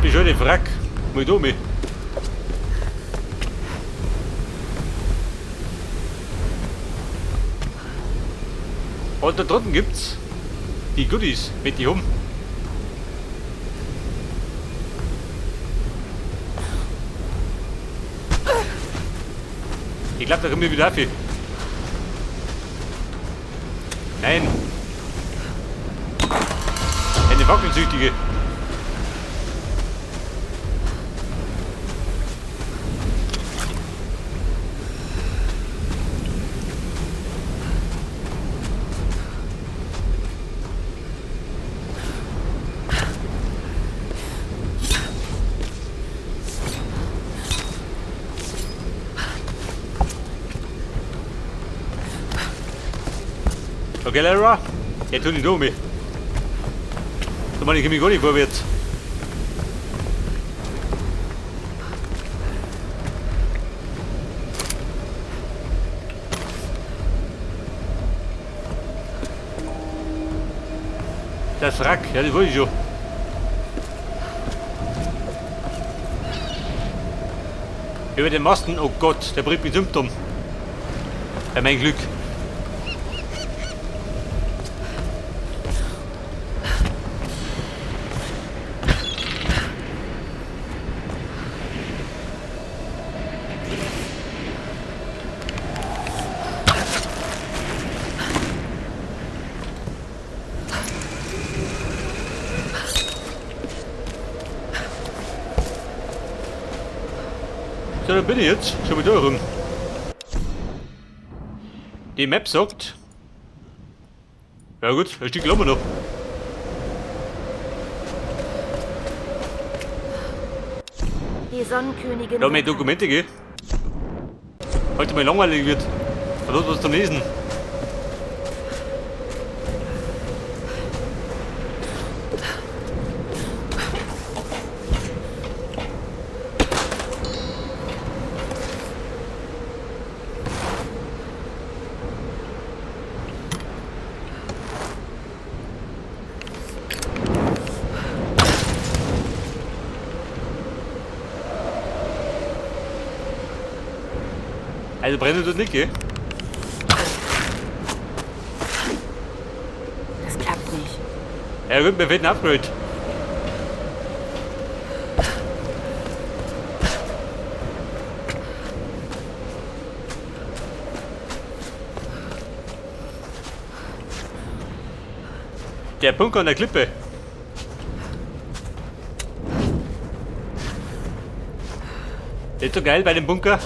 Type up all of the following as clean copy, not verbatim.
Das bescheuerte Wrack. Mal da mit. Und da drunten gibt's die Goodies mit die um. Ich glaube, da kommen wir wieder auf. Nein. Eine Wackelsüchtige. Okay, Lara, jetzt tun die da mit. Da meine ich mich gar nicht vorwärts. Das Wrack, ja, das wollte ich schon. Über den Masten, oh Gott, der bringt mich Symptom. Ja, mein Glück. So, da bin ich jetzt schon wieder rum. Die Map sagt. Ja gut, ein Stück haben wir noch. Die Sonnenkönigin. Da mehr Dokumente, gell? Heute mal langweilig wird. Da los was zum Lesen. Also brennen tut nicht, gell? Das klappt nicht. Ja gut, mir fehlt ein Upgrade. Der Bunker an der Klippe. Ist so geil bei dem Bunker.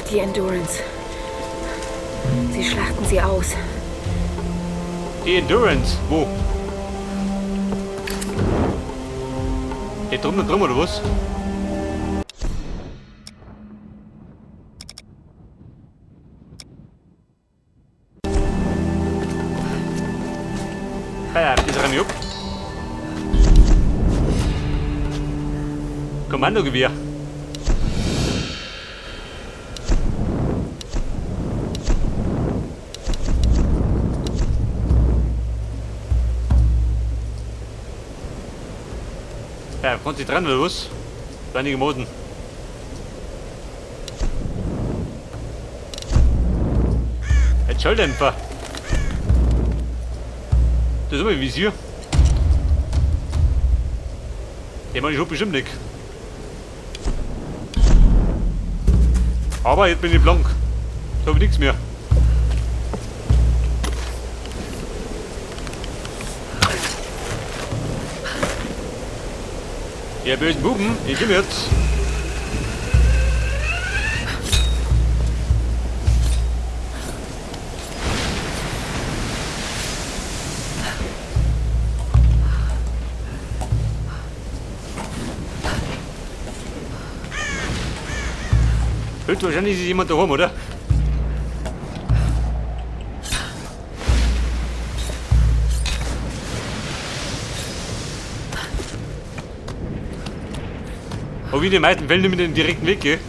Die Endurance. Sie schlachten sie aus. Die Endurance, wo? Geht drum und drum oder was? Ah, das räum ich ab. Kommandogewehr. Ja, kommt sie dran oder was? Einige Moden. Ein Schalldämpfer. Das ist immer ein Visier. Den mach ich bestimmt nicht. Aber jetzt bin ich blank. Da hab ich nichts mehr. Ihr bösen Buben, ich komm jetzt. Höchstwahrscheinlich ist jemand daheim, oder? Auch wie in den meisten Fällen nicht mit dem direkten Weg gehe.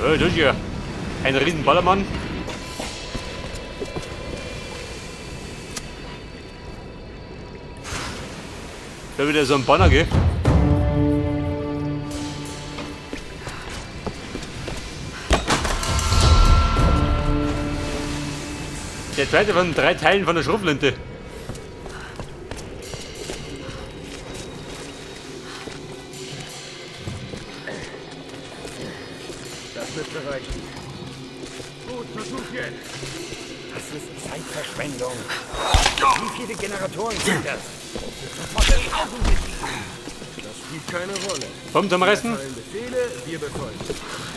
Oh, das ist ja ein riesen Ballermann. Da wieder so ein Banner, gell? Der zweite von 3 Teilen von der Schrotflinte. Das müsste reichen. Gut, versuch jetzt. Das ist Zeitverschwendung. Wie viele Generatoren sind das? Das spielt keine Rolle. Komm zum Resten. Befehle, wir befolgen.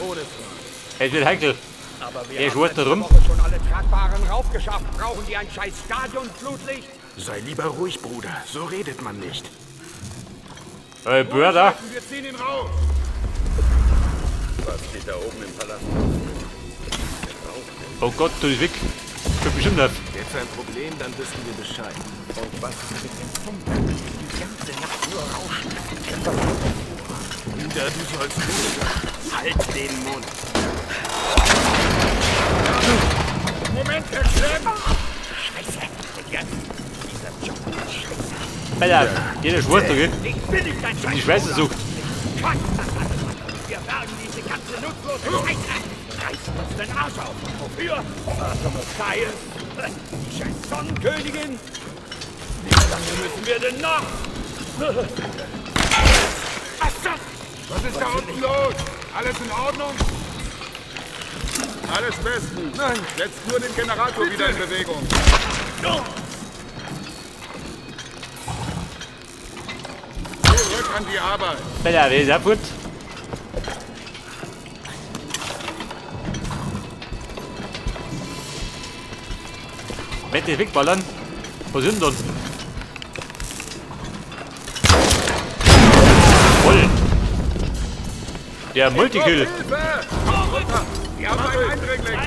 Ohne Frage. Es wird heikel. Aber wir Er haben schwört da letzte rum. Woche schon alle Tragbaren raufgeschafft. Brauchen die ein scheiß Stadion-Flutlicht? Sei lieber ruhig, Bruder. So redet man nicht. Hey, Bruder. Wir ziehen ihn raus. Was steht da oben im Palast? Oh Gott, du bist weg. Ich bin bestimmt auf. Jetzt ein Problem, dann wissen wir Bescheid. Und was ist mit dem Funken? Die ganze Nacht nur rauschen. Bruder, du sollst ruhig sein. Halt den Mund. Moment, Herr Klemm! Scheiße! Und jetzt? Dieser Job ist scheiße. Alter, jeder schwört doch, gell? Ich bin nicht dein Scheiß. Die Schwester sucht. Fuck das alles. Wir bergen diese ganze nutzlose Scheiße. Reißen uns den Arsch auf. Wofür? Vater Matthias? Die scheiß Sonnenkönigin? Wie lange müssen wir denn noch? Was ist das? Was ist da unten los? Alles in Ordnung? Alles bestens. Nein. Setzt nur den Generator wieder in Bewegung. Zurück an die Arbeit. Alter, wer ist auch gut? Wette wegballern. Was sind denn? Voll. Der Multikill. Die haben einen Eindringling.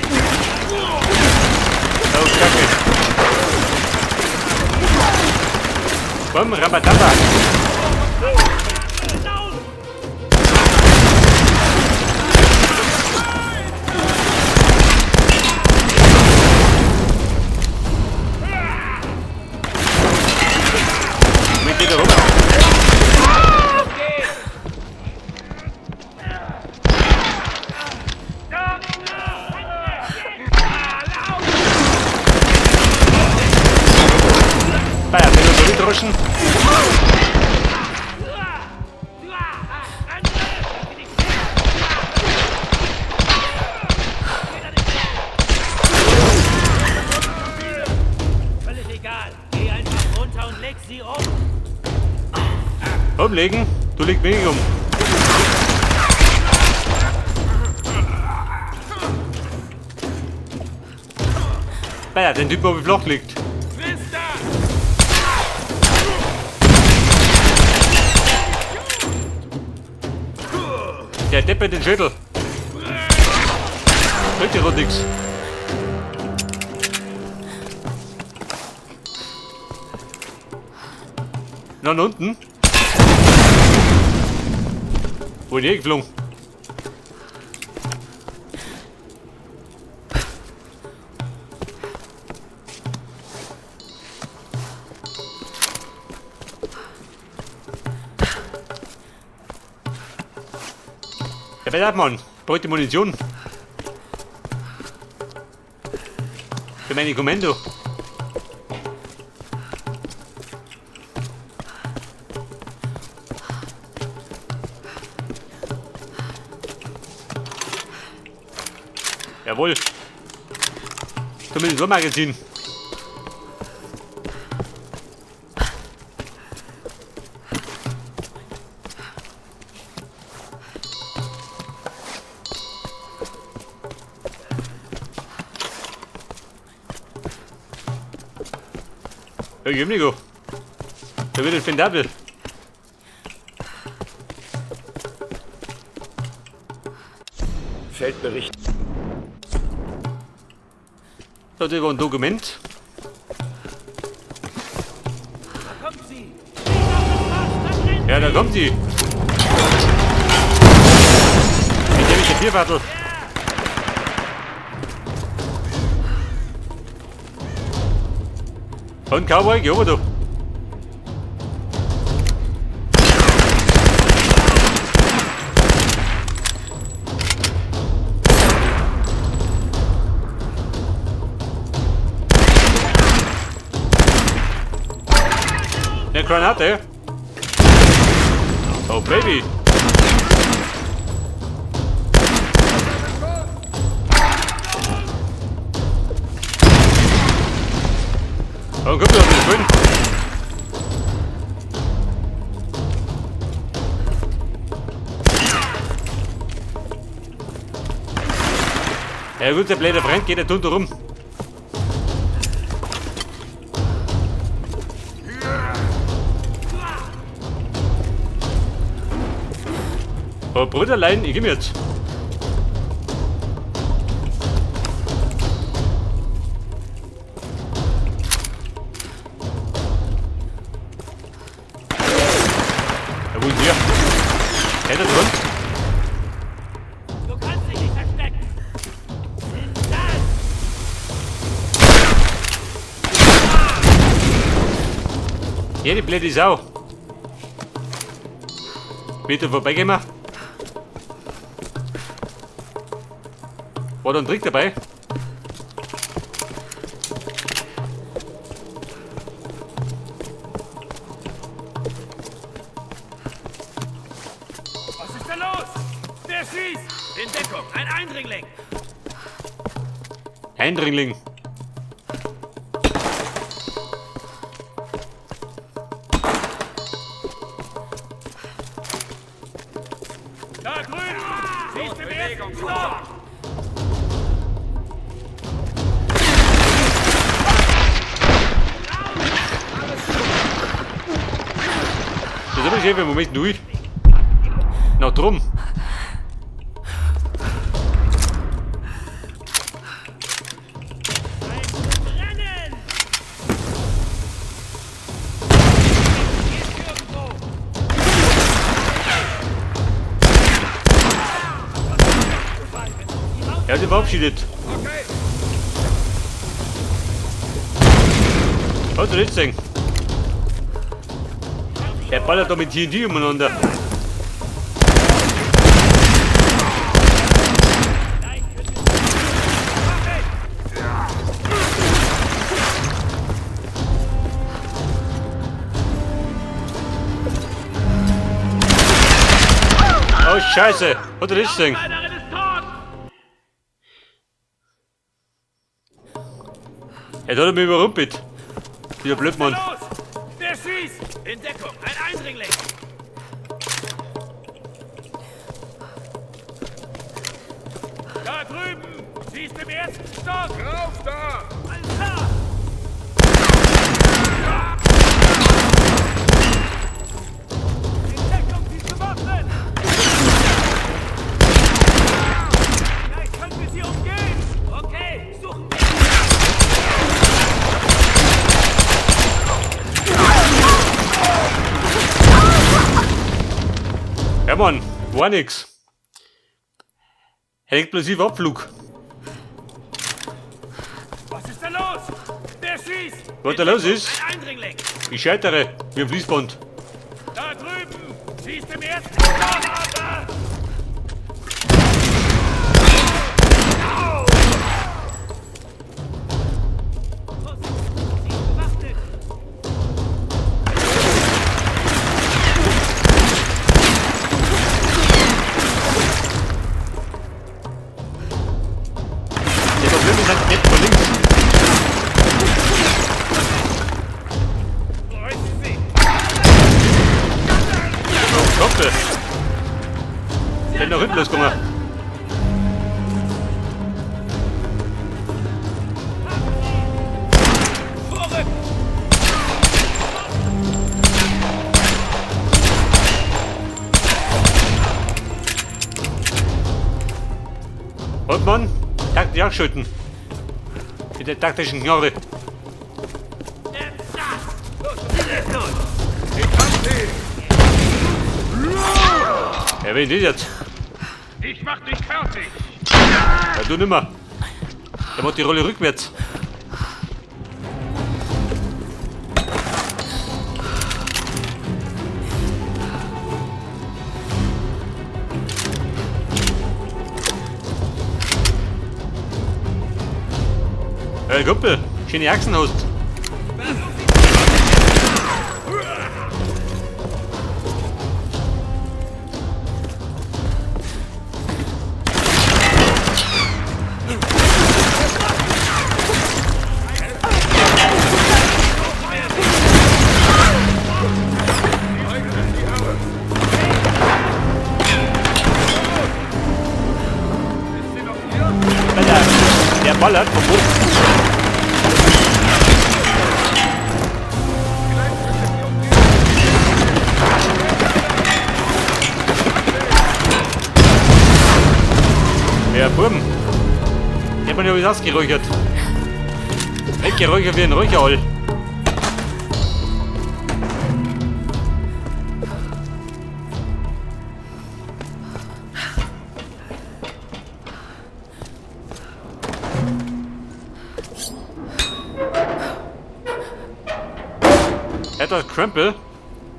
Oh, Kacke. Komm, Rabataba. Mit dir rum. Völlig egal. Geh einfach runter und leg sie um. Umlegen? Du legst mich um. Alter, den Typ, der auf dem Loch liegt. Der Depp mit den Schädel. Bringt dir doch nix. Nach unten. Wo bin ich geflogen? Ja, wer hat man? Braucht die Munition. Für meine Kommando. Jawohl. Zumindest so Magazin. Ja, Jimnigo. Da wird es spendabel. Feldbericht. So, das war ein Dokument. Da kommt sie! Schieß auf das Fass, dann rennt Ja, da sie! kommt sie. Mit dem ist der Bierbattel. Und Cowboy, geh rüber, du. Eine Granate. Oh, Baby. Oh, guck mal, das ist. Ja gut, der blöde Freund geht nicht unter rum. Oh, Bruderlein, ich geh mir jetzt. Ja, wo ist der? Keiner drin? Du kannst dich nicht verstecken! Nimm das! Ja, die blöde Sau. Bitte vorbeigehen wir. War da ein Trick dabei? Was ist denn los? Wer schießt? In Deckung, ein Eindringling! Eindringling. Da drüben! Siehst du im ersten Stock! Das ist aber schön, Moment durch. Na drum. Rennen! Er hat sich verabschiedet. Okay. Hat er nicht gesehen. Der ballert da mit TNT umeinander. Oh Scheiße! Hat er nicht gesehen? Er hat mich überrumpelt. Dieser Blödmann. Wer schießt? In Deckung, ein Eindringling! Da drüben! Schießt im ersten Stock! Rauf da! Alles klar! In Deckung, sie ist bewaffnet! Vielleicht können wir sie umgehen! Okay, suchen wir! Ja Mann, war nix. Ein explosiver Abflug. Was ist denn los? Wer schießt? Was da los ist? Ein Eindringling! Ich scheitere wie ein Fließband. Da drüben! Schießt im ersten Stock! Sie ist bewaffnet! Der Problem ist halt nicht von links. Wo ist sie? Oh, Kopfe. Der ist nach hinten losgegangen. Vorrücken! Und Mann, Taktik abschalten. Mit der taktischen Knorre. Ja, wen ist jetzt? Ich mach dich fertig! Ja, du nimmer. Der macht die Rolle rückwärts. Hey Kumpel, schöne Achsen hast. Alter, der ballert vom Boden. Ja, Buben. Ich hab mir ja alles ausgeräuchert. Weggeräuchert wie ein Räucherhall. Etwas Krempel?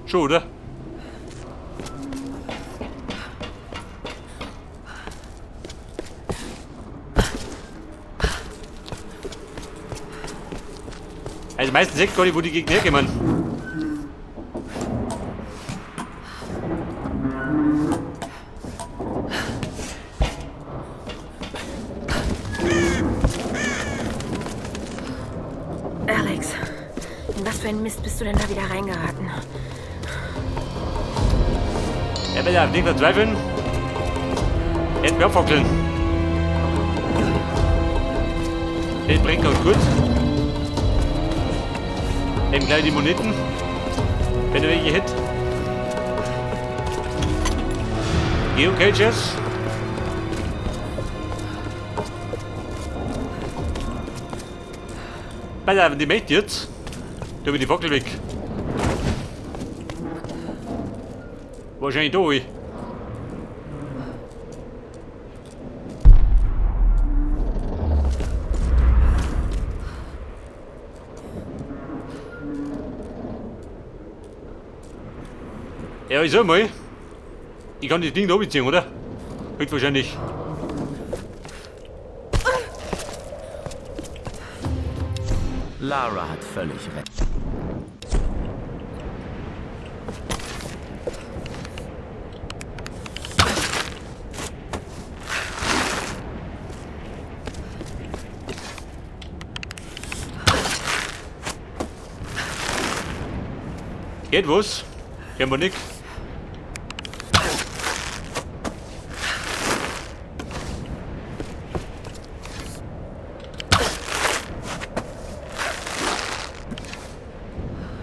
Schon, oder? Also meistens sehe ich gar nicht, wo die Gegner herkommen. Alex, in was für ein Mist bist du denn da wieder reingeraten? Ja, bitte, nicht verzweifeln. Jetzt mir abfackeln. Das bringt ganz gut. Eben gleich die Moneten. Wenn du welche hit. Geocaches. Pass auf, die möchte jetzt. Da bin die Fackel weg. Wahrscheinlich da. Ja, ich sag mal, ich kann das Ding da beziehen, oder? Heute wahrscheinlich. Lara hat völlig recht. Geht was? Kennen wir nicht.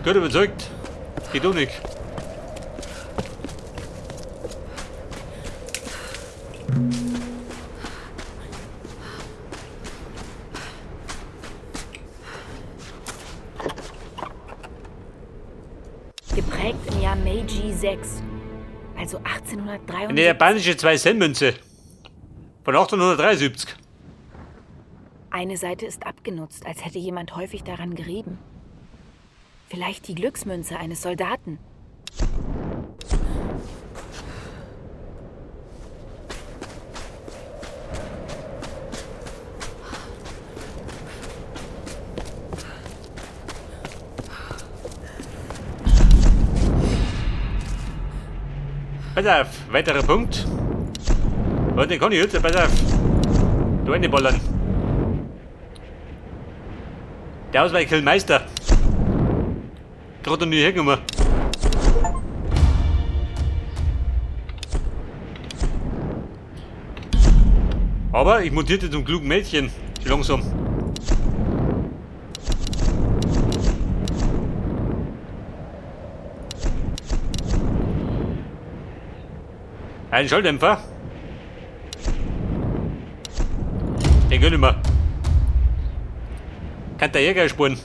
Gut überzeugt. Geht auch nicht. Geprägt im Jahr Meiji 6, also 1873. Eine japanische 2-Cent-Münze. Von 1873. Eine Seite ist abgenutzt, als hätte jemand häufig daran gerieben. Vielleicht die Glücksmünze eines Soldaten. Pass auf, weiterer Punkt. Warte, kann ich jetzt, pass auf. Da reinballern. Der Ausweichmeister. Gerade noch nie hergekommen. Aber ich mutierte zum klugen Mädchen. Schon langsam. Ein Schalldämpfer. Den gönn ich mir. Kann der Jäger sparen.